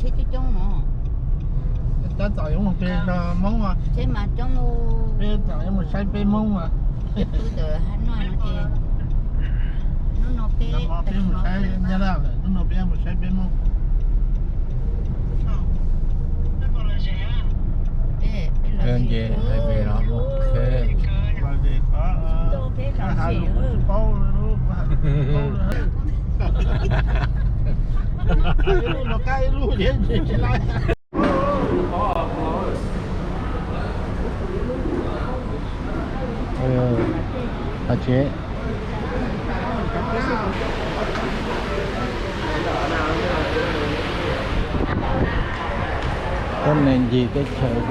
Tsheb coob coob no. Tab tom yuav mus pe Hmoob, tsheb mas coob. Peb tab tom yuav mus saib peb Hmoob mas. Peb tub ntawd hab noj no ces hnub no peb, peb mus saib Nyab Laj lawm, hnub no peb mus saib peb Hmoob. Ces hais vim los mus qheb. Tsev. Koj niag ncig teb chaws,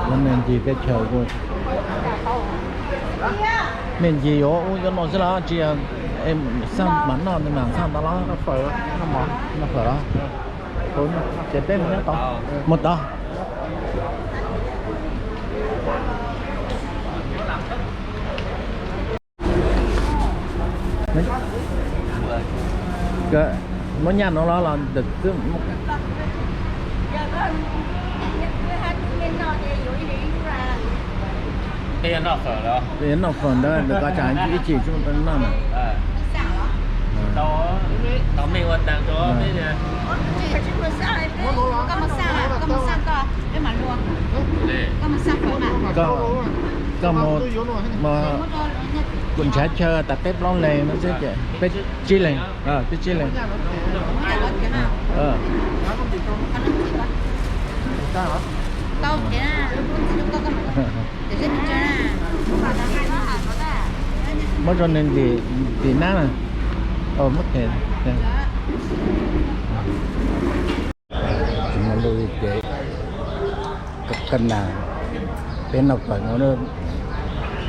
koj niag ncig teb chaws. Niag ncig yuav ua yuav no xwb los tsis yog, xaj mam noj mas xaj tau los? Noj fawm los? Ces peb mus nyob tod, mus tod. Muab nyaj no los los ntawm twb. Noj fawm ntawd ntawm koj tsam ib chim tsis muaj noj na. Koj, koj mus, kuv ntshav chaw tas peb plaub leeg no xwb ces peb tsib leeg, peb tsib leeg. Muab rau nws ntim nab na. Muab them. Tsis muaj lub li ces kaj nas, peb noj fawm no,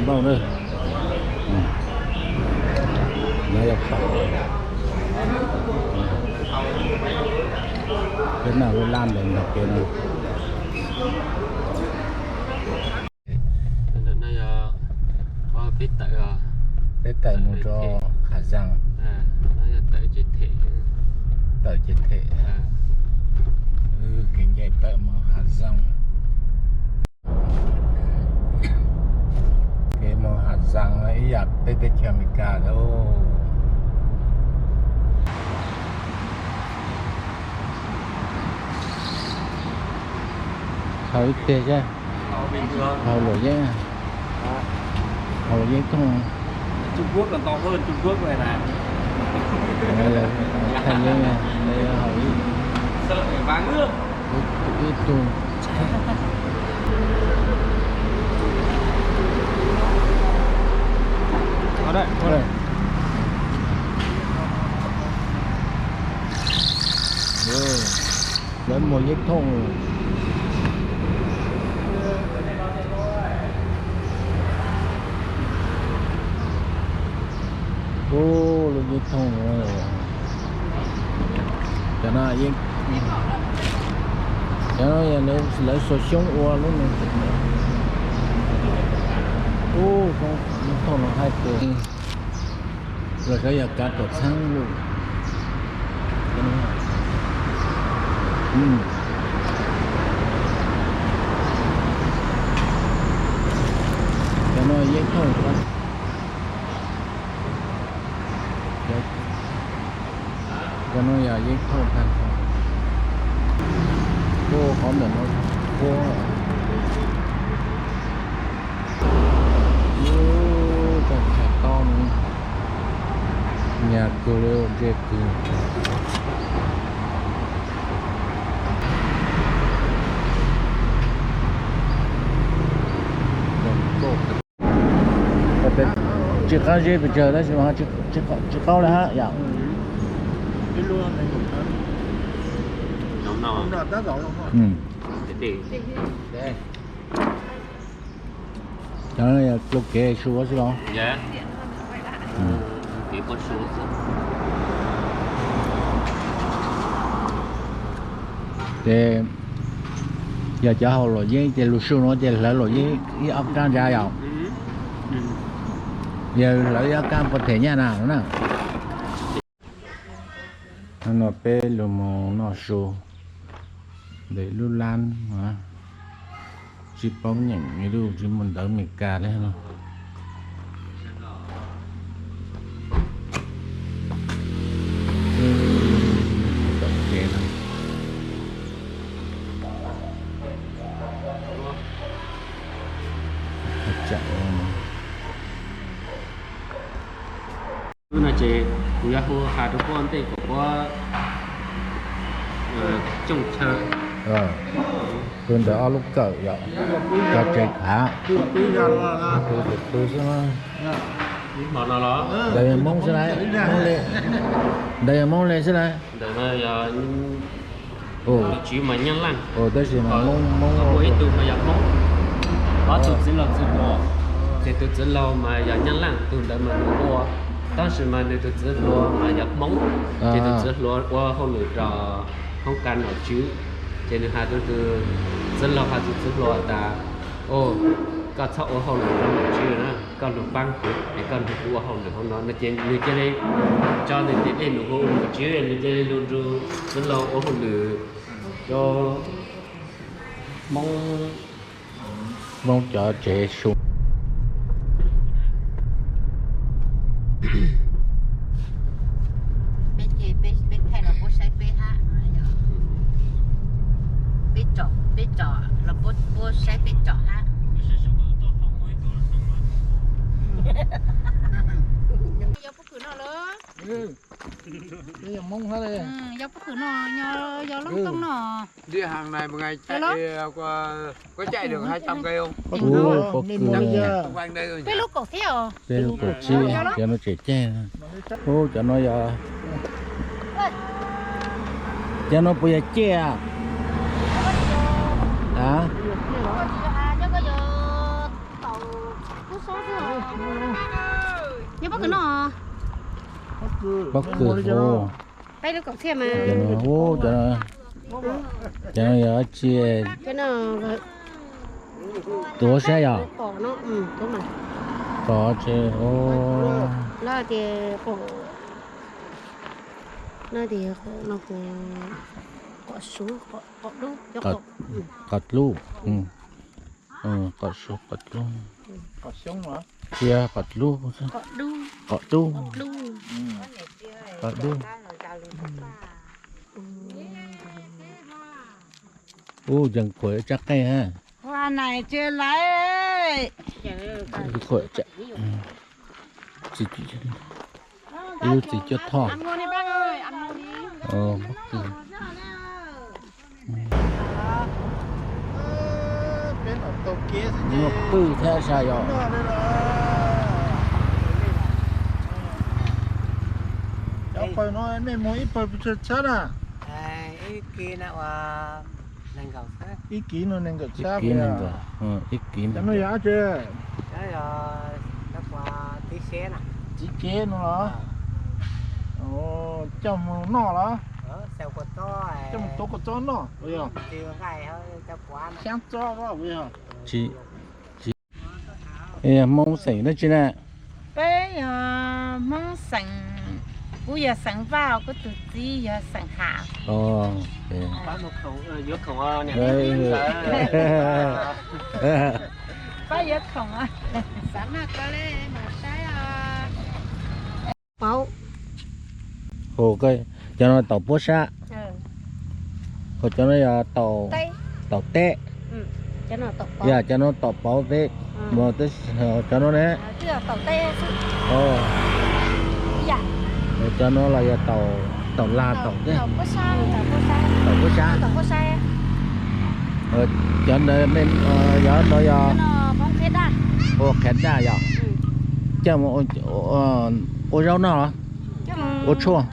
npauj na. No yog fawm, peb noj lub lab ntawd nrog kev no. Peb tawm mus rau Hav Zaas, tawm ces them, kev nce tawm mus Hav Zaas. Kev mus Hav Zaas ib yam peb teb chaws Amelikas lawm. Haus ib teg seb, haus luam yeeb, haus luam yeeb thooj. Thaij yeeb, haus ib, ib tug. Lawv muag yeeb thooj. Ub, lub yeeb thooj. Cov no, cov no yog lawv xuas xyoob ua lub no. Ub, yeeb thooj no haib tiag. Los xyov yog kav tuam txhab lawm. Cov no yeeb thooj. Cov no yog yeeb thooj tag nrho. Ub, qhov ntawm no puab. Ub, txoj chaw tob no nyas kawg li, ntse kawg. Tsis qab zib pes tsawg tab sis mas tsis qaub li hab yom. Cov no yog dlua kev su xwb los? Ces yog cov haus luam yeeb ces lug su no ces hlawv luam yeeb ib ob kab ntsa yom. Yog hlawv ib ob kab puas them nyaj na no na. Hnub no peb los mus noj su ntawm lub lab, tsis paub nyeem li, tsis mus ntawv Meskas li no. Hnub no ces kuv yuav hu has rau puab ntej kom puab cooj chaw. Pw ntawm ob lub kawm yom, cov tsev khav. Pw xwb na. Ntawd yog Hmoob xwb lauj, Hmoob li, ntawd yog Hmoob li xwb lauj. Tus tswv mas Nyab Laj, tab sis mas Hmoob, ua ib tug mas yog Hmoob, ob tug txiv laug txiv hluas, ces tus txiv laug mas yog Nyab Laj, tus ntawd mas nws ua, tab sis mas nws tus txiv hluas mas yog Hmoob, ces tus txiv hluas ua hauj lwm rau hoob kas nom tswv, ces nws hais rau tus txiv laug, hais tus txiv hluas tas, o, koj txhob ua hauj lwm rau nom tswv na, koj lug paab kuv es koj lug kuv ua hauj lwm hauv no no, ces nws cia li tso nws tes dej nws ua nom tswv, nws cia li lug nrug txiv laug ua hauj lwm rau Hmoob, Hmoob cov tsev su. Peb ces peb thaij los puab saib peb hab, peb tsom, peb tsom los puab saib peb tsom hab. Yog pob kws no lawm. Yog pob kws no, yog lub tooj no. Pob kws, peb lub kaum tsib, cov no tseem ceg. Ub, cov no yog, cov no puas yog ciaj? A, pob kws no. Cov no, cov no yog tsi? Tuav saib yog, pom tsi? Qos dlub, qos dlub, qos dlub, tsi yog qos dlub, qos dlub, qos dlub. Ub, yees khuam tsab qeej hab. Ua nais tsi lawm. Ib lub txiv cuab thoj. Muaj pwj thiab sas yom. Cov pawg no nej muag ib pawg pes tsawg txhab na? Ib kiv no nees nkaum txhab. Ib kiv no yog dab tsi? Txiv cev no los? Coj mus noj los? Coj mus tuav kua txob noj. Xyaab txob los? Hmoob xeem dab tsi na? Peb yog Hmoob xeem, kuv yog xeem Vaj, kuv tus txiv yog xeem Ham. Pab yuav khoom. Pauv. Hu, cov no taum puab sab. Hu, cov no yog taum teb. Yog cov no taum pauv teb. Cov no ne? Cov no los yog taum lag taum teb. Taum puab sab. Cov ntawd, yog no yog ua qhiav daj yom. Coj mus ua zaub noj los? Ua tshuaj.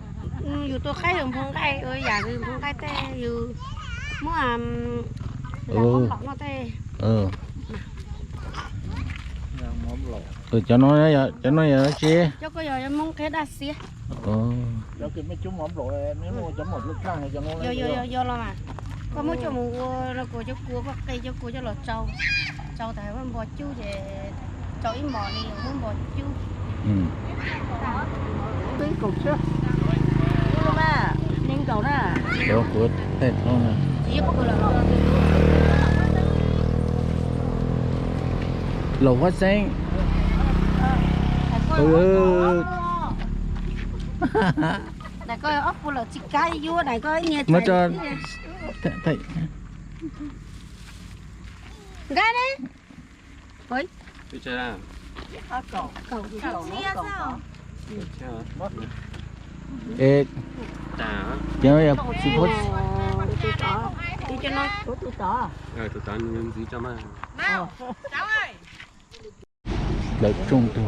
Yus tus qaib yus nphoo nqaij, yam nphoo nqaij tej yus muab los noj tej. Cov no, cov no yog dab tsi? Cov ko yog Hmoob qhiav daj xiab. Yog los mas koj muab coj mus ua no kuv cov kua koj qe cov kua coj los tsau, tsau tas muab npo cub ces tsau ib hmos li muab npo cub. Ua los mas. Lawv kuv tej no na. Laus Huab Xeeb. Muab tso. Nqa ne. Es, tus tod ntxiv tso mas. Lawv tsoo tug.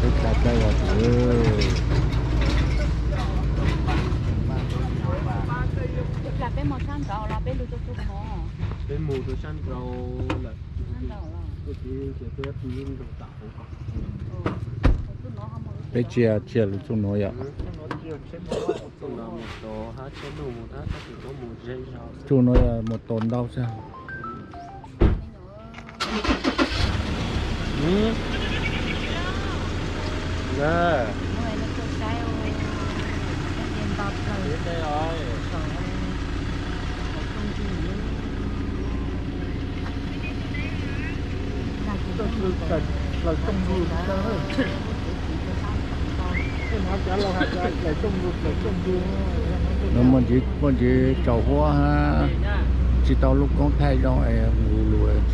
Peb tsa plaub los tus. Peb mus rau sab nraud lawm. Peb tsia tsia lub txoj no yom. Txoj no yog mus tos ntau xwb. No muaj ntsis, muaj ntsis tsaus huab hab, tsis tau lub koob thaij zoo es mus lus.